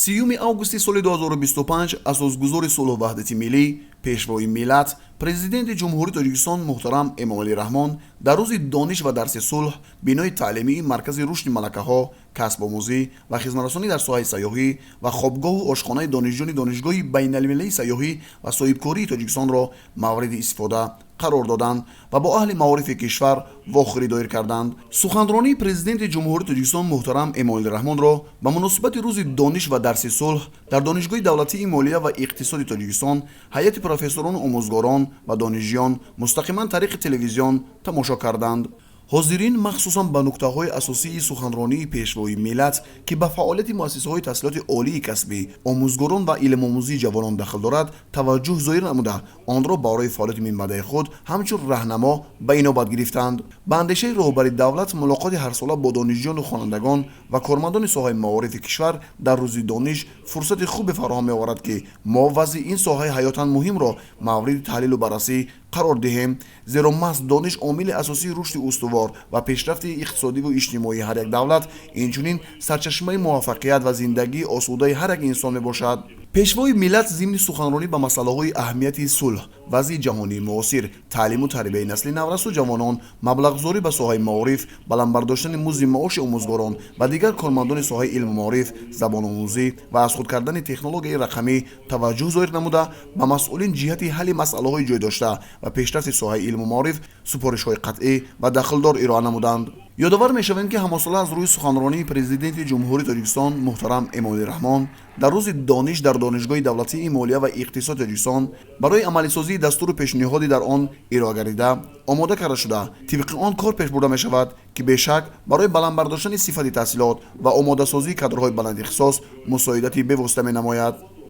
30 августи соли 2025 асосгузори сулҳу ваҳдати миллӣ, пешвои миллат, Президенти Ҷумҳурии Тоҷикистон муҳтарам Эмомалӣ Раҳмон дар рӯзи дониш ва дарси сулҳ бинои таълимии Маркази рушди малакаҳо, касбомӯзӣ ва хизматрасонӣ дар соҳаи сайёҳӣ ва хобгоҳу ошхонаи донишҷӯёни Донишгоҳи байналмилалии сайёҳӣ ва соҳибкории Тоҷикистонро мавриди истифода қарор доданд ва бо аҳли маорифи кишвар вохӯрӣ доир карданд. Суханронии Президенти Ҷумҳурии Тоҷикистон муҳтарам Эмомалӣ Раҳмонро ба муносибати рӯзи дониш ва дарси сулҳ дар Донишгоҳи давлатии молия ва иқтисоди Тоҷикистон ҳайати профессорону омӯзгорон ва донишҷӯён мустақиман тариқи телевизион тамошо карданд. Ҳозирин махсусан ба нуктаҳои асосии суханронии пешвои миллат, ки ба фаъолияти муассисаҳои таҳсилоти олии касбӣ, омӯзгорон ва илмомӯзии ҷавонон дахл дорад, таваҷҷӯҳ зоҳир намуда, онро барои фаъолияти минбаъдаи худ ҳамчун раҳнамо ба инобат гирифтанд. Ба андешаи роҳбари давлат, мулоқоти ҳарсола бо донишҷӯёну хонандагон ва кормандони соҳаи маорифи кишвар дар рӯзи дониш фурсати хубе фароҳам меоварад, ки мо вазъи ин соҳаи ҳаётан муҳимро мавриди таҳлилу баррасӣ қарор диҳем, зеро маҳз дониш омили асосии рушди устувор ва пешрафти иқтисодиву иҷтимоии ҳар як давлат, инчунин сарчашмаи муваффақият ва зиндагии осудаи ҳар як инсон мебошад. Пешвои миллат зимни суханронӣ ба масъалаҳои аҳамияти сулҳ, вазъи ҷаҳонии муосир, таълиму тарбияи насли наврасу ҷавонон, маблағгузорӣ ба соҳаи маориф, баланд бардоштани музди маоши омӯзгорон ва дигар кормандони соҳаи илму маориф, забономӯзӣ ва аз худ кардани технологияи рақамӣ таваҷҷӯҳ зоҳир намуда, ба масъулин ҷиҳати ҳалли масъалаҳои ҷой дошта ва пешрафти соҳаи илму маориф супоришҳои қатъӣ ва дахлдор ироа намуданд. Ёдовар мешавем, ки ҳамасола аз рӯи суханронии Президенти Ҷумҳурии Тоҷикистон муҳтарам Эмомалӣ Раҳмон дар рӯзи дониш дар Донишгоҳи давлатии молия ва иқтисоди Тоҷикистон барои амалисозии дастуру пешниҳоди дар он ироа гардида омода карда шуда, тибқи он кор пеш бурда мешавад, ки бешак барои баланд бардоштани сифати таҳсилот ва омодасозии кадрҳои баландихтисос мусоидати бевосита менамояд.